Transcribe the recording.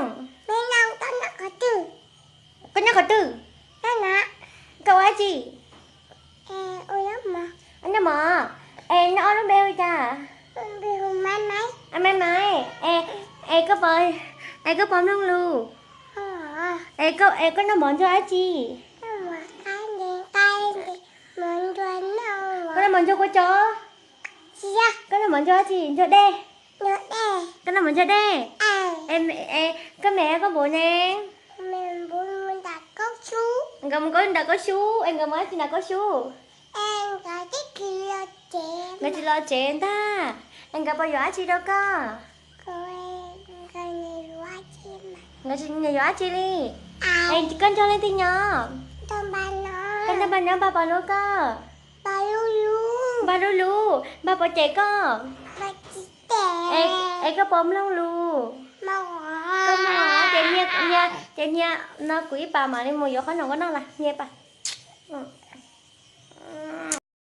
Koj nyob qhov twg? Koj ua dab tsi? Noj mov. Es neb ob lub npe hu cas? Maiv Maiv. Es koj puas mloog lus? Es koj noj mov nrog dab tsi? Koj noj mov nrog kua txob? Koj noj mov nrog dab tsi? Nrog dej? Koj noj mov nrog dej? Koj me koj npaum ne? Nkawd mus nram koj xub. Es nkawd mus dab tsi nram koj xub? Nkawd tsis los tsev ntag. Es nkawd puas yuav dab tsi rau koj? Nkawd tsis yuav dab tsi li. Es koj nrog leej twg nyob? Koj nrog npawg nyob, npawg puas hlub koj? Npawg hlub hlub, npawg puas cem koj? Es koj puas mloog lus? Koj mloog ces, ces hnia no kuv ib pas mam li mus yuav qhob noom koj noj las, hnia ib pas.